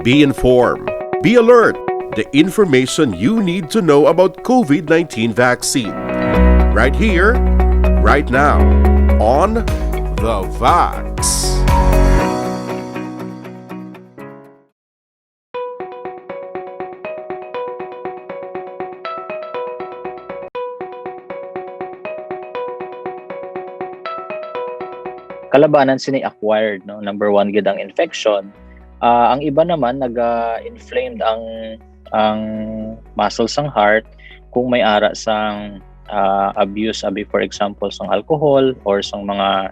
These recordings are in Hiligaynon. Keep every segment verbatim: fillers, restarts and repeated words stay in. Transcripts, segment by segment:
Be informed. Be alert. The information you need to know about COVID nineteen vaccine. Right here, right now, on The Vax. Kalabanan sini acquired, no? Number one gid ang infection. Ah, ang iba naman, naga-inflamed ang, ang muscle sang heart kung may ara sang, ah, abuse, abi, for example, sang alcohol or sang mga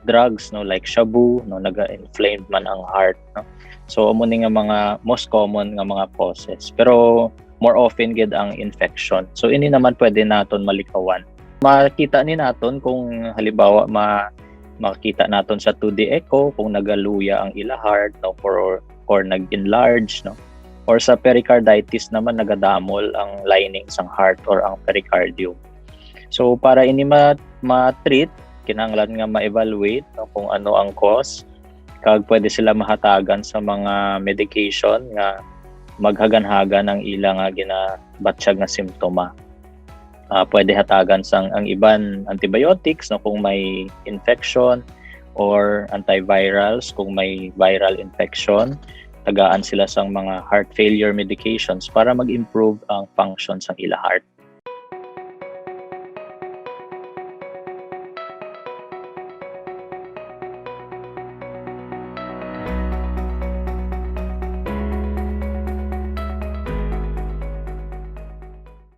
drugs, no, like shabu, no, naga-inflamed man ang heart, no. So amo ni nga mga most common nga mga causes. Pero more often gid ang infection. So ini naman pwede naton malikawan. Makita ni naton kung halimbawa ma makita naton sa two D echo kung nagaluya ang ila heart, no, or, or nag-enlarge, no, or sa pericarditis naman nagadamol ang lining sang heart or ang pericardium. So para ini ma ma-treat, kinahanglan nga ma-evaluate, no, kung ano ang cause, kag pwede sila mahatagan sa mga medication nga maghaganhagan ang ila nga ginabatyag nga simptoma. Ah, pwede hatagan sang ang iban antibiotics, no, kung may infection, or antivirals kung may viral infection. Tagaan sila sang mga heart failure medications para mag-improve ang function sang ila heart.